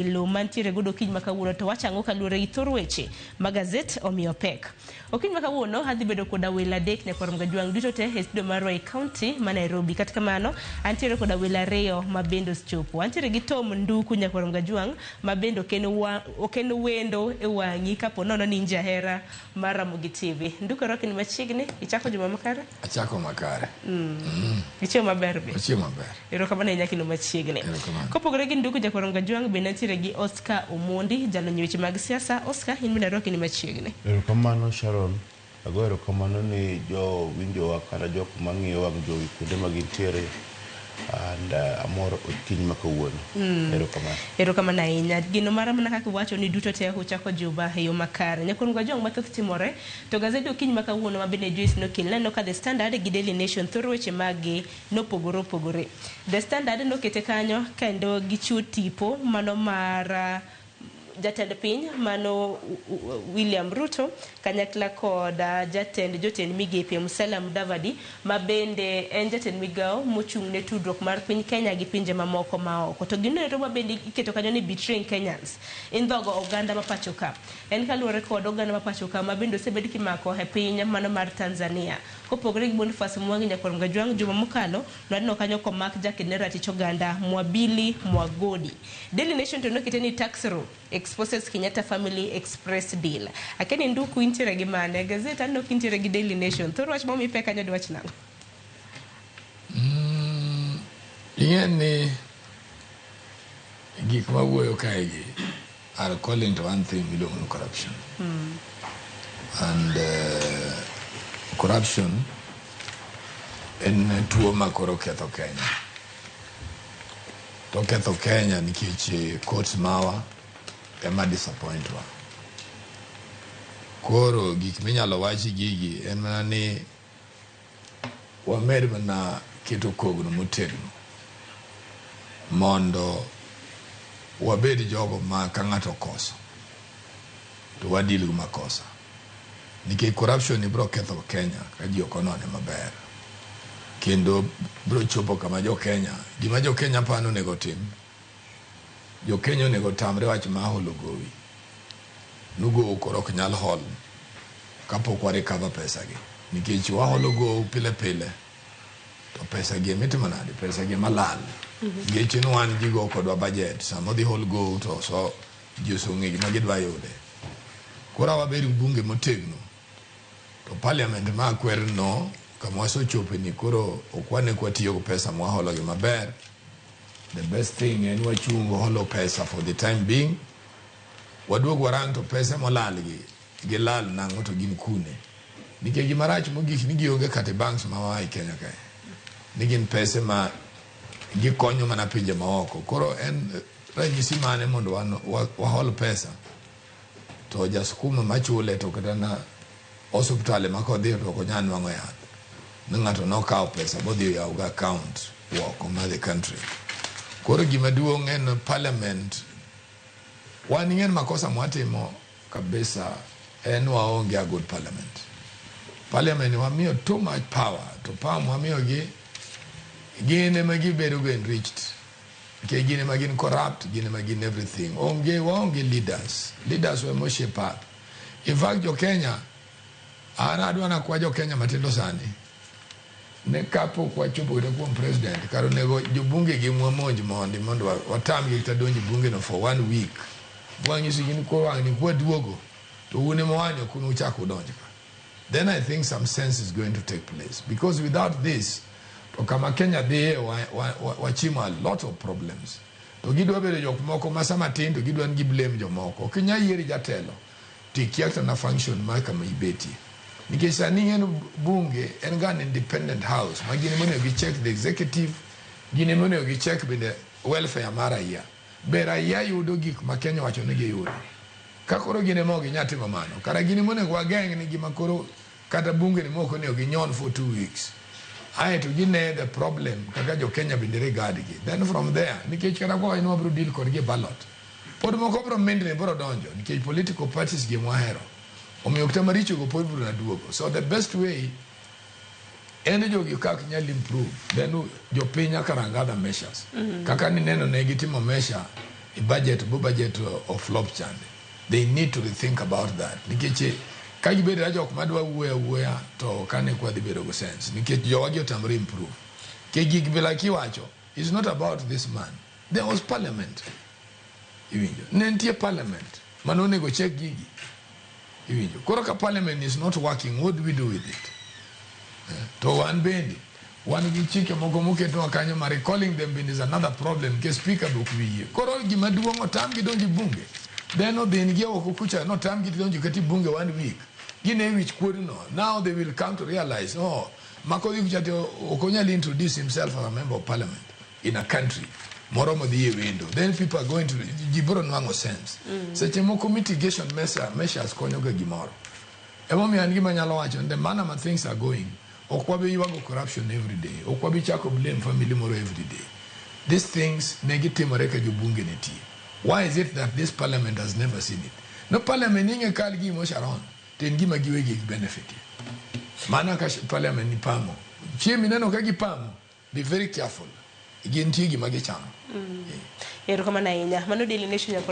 Welo mantiere godo okinyi ma kawuono to wacho ang'o kaluwore gi thor weche ma gazet omiyo pek. Okinyi ma kawuono adhi bedo koda welo adek nyakwar Mgajwang' duto te e studio marwa e county ma Nairobi. Kata kamano antiere koda welo ariyo ma bende osechopo. Antiere gi Tom Nduku nyakwar Mgajwang' ma bende ok en wa, ok en wendo e wang'i kapo nono ni in jahera mar Ramogi TV. Nduku arwaki ni machiegni, ichako juma makare? Achako makare. Ichiewo maber be? Achiewo maber. Erokamano ahinya kendo machiegni. Erokamano. Kopogore gi Nduku Jakwar Mgajwang' bende nitiere gi Oscar Omondi, jalony e weche mag siasa. Oscar, in bende arwaki ni machiegni. Erokamano Sharon. Ago erokamano ni jo winjowa kata jok mang'iyo wang' jowi kuonde ma gintiere and amor okinyi ma kawuono. Erokamano. Erokamano ahinya. Geno mara mana kaka iwacho ni duto te uchako juba e yo makare. Nyakwar Mgajwang' mathoth timore to gazede okinyi ma kawuono ma bende Joyce nokel naneno ka The Standard gi Daily Nation thoro weche maggi nopogore opogore. The Standard nokete kanyo kendo gichiwo tipo mano mar jatend piny mano William Ruto kanyakla kod jatend jotend migepe Musalia Mudavadi ma bende en jatend migawo mochung' ne tudruok mar piny Kenya gi pinje mamoko maoko. To gino ero ma bende iketo kanyo ni betraying Kenyans, indhogo oganda ma pacho ka. En kaluwore kod oganda ma pacho ka ma bende osebed kimako e piny mano mar Tanzania. Kopogore gi Boniface Mwangi Nyakwar Mgajwang' juma mokalo nwaneno kanyo komak jaked ne ratich oganda Mwabili Mwagodi. Daily Nation to nokete ni tax row exposes Kenyatta Family Express deal. Akia ni Nduku intiere gi mane? Gazet aneno kintiere gi Daily Nation. Thor wach momi pek kanyo dwach nang'o? Ing'e ni gik mawuoyo kae gi are calling to one thing miluongo ni corruption. And corruption en tuo ma koro ketho Kenya. To ketho Kenya nikech courts mawa ema disappoint wa. Koro gik minyalo wachi gigi en mana ni wamed mana keto kogno motegno mondo wabed jogo ma ka ng'ato okoso to wadeal gi makosa. Nikech corruption ni biro ketho Kenya ka ji ok onone maber. Kendo biro chopo kama jo Kenya, gima jo Kenya paro ni onego otim, jo Kenya onego otamre wach mar holo gowi. Nu gowi koro ok nyal hol kapok wa recover pesa gi. Nikech waholo gowi pile pile to pesa gi emitimo nade? Pesa gi ema lal. Nikech ni wan ji go kodwa budget, sama odhi hol gowi to so ji osong'e gima gidwa yude. Koro wabed gi bunge motegno to parliament ma kwer no kama wasechope ni koro ok wane kwatiyo gi pesa mwaholo gi maber. The best thing en wachung holo pesa for the time being. Waduog warang to pesa molal gi gilal nang'o to gin kune. Nikech gima rach mogik ni gionge kata e banks ma waa e Kenya kae. Ni gin pese ma gikonyo mana pinje maoko. Koro en ranyisi mane mondo wan wahol pesa to jasukuma machule to kata na osuptal ema kodhi to ok onyal nwang'o yath. Ni ng'ato nokawo pesa bodhi oyawo go account oko mar the country. Koro gima duong' en parliament wan ing'e ni makosa mwatimo kabisa en waonge a good parliament. Parliament wamiyo too much power to power mwamiyogi gin ema gibedo go enriched. Nikech gin ema gin corrupt, gin ema gin everything. Onge, waonge leaders. Leaders wa ema shape up. In fact, jo Kenya, an adwa nakwa jo Kenya matindo sani, ne kapok wachopo kata kuom president, kar onego jobunge gi mwamonj mondi mondo watamgi kata donjo e bunge no for one week. Wanyisgi ni koro wang' ni kwaduogo, to un ema wang'ni ok unuchak udonj ka. Then I think some sense is going to take place. Because without this, to kama Kenya dhiye wachimo a lot of problems. To gidwa bedo jok moko ma sama tin to gidwa ni giblame jomoko. Ok inyal yieri jatelo to ikia kata na function mar kama ibetie. Nikech sani ing'e ni bunge en ga an independent house ma gin ema onego gi check the executive, gin ema onego gi check bende welfare mar raia. Be raia yudo gik ma Kenya owacho ni giyudo? Ka koro gin ema ok ginyal timo mano, kara gin ema onego wageng' ni gima koro kata bunge ni mok onego ginyon for 2 weeks. Ae to gine the problem kaka jo Kenya bende regard gi. Then from there, nikech kata kwa wacho ni wabiro deal kodgi e ballot, pod moko biro mindni biro donjo nikech political parties gi mwahero. Omiyo kata maricho go pod biro na duogo. So the best way en jogi kak nyal improve then jopiny nyaka rang other measures. Kaka nineno ne gitimo measure I budget bo budget of flop chande. They need to rethink about that. Nikech ka gibedo ra jok madwa wuoyo awuoya to kane kwa dhi bedo go sense. Nikech jowagi otamre improve. Ke gik bila kiwacho is not about this man. There was parliament. Iwinjo. Ne nitie parliament mane onego check gigi. Iwinjo. Koro ka parliament is not working, what do we do with it? To wan bende wan gi chike moko moketwa kanyo ma recalling them bende is another problem nikech speaker be ok wiyie. Koro gima duong' otamgi donjo e bunge. Then odhin gi oko kucha notamgi donjo kata e bunge one week. Gin e wich kuodno. Now they will come to realize, oh, mako dhi kucha to ok onyal introduce himself as a member of parliament in a country moro modhi e wendo. Then people are going to, ji biro nwang'o sense. Seche moko mitigation measures konyo ga gimoro. Emomiyo an gima anyalo wacho ni the manner ma things are going, ok wabi ywago corruption every day. Ok wabi chako blame family moro every day. These things ne gitimore ka jobunge nitie. Why is it that this parliament has never seen it? No parliament ing'e kal gimo Sharon, to en gima giwegi benefit. Mana ka parliament ni pamo. Chieng' mineno ka gipamo, be very careful. Gintie gima gichamo. Erokamano ahinya. Mano Daily Nation nyakoro.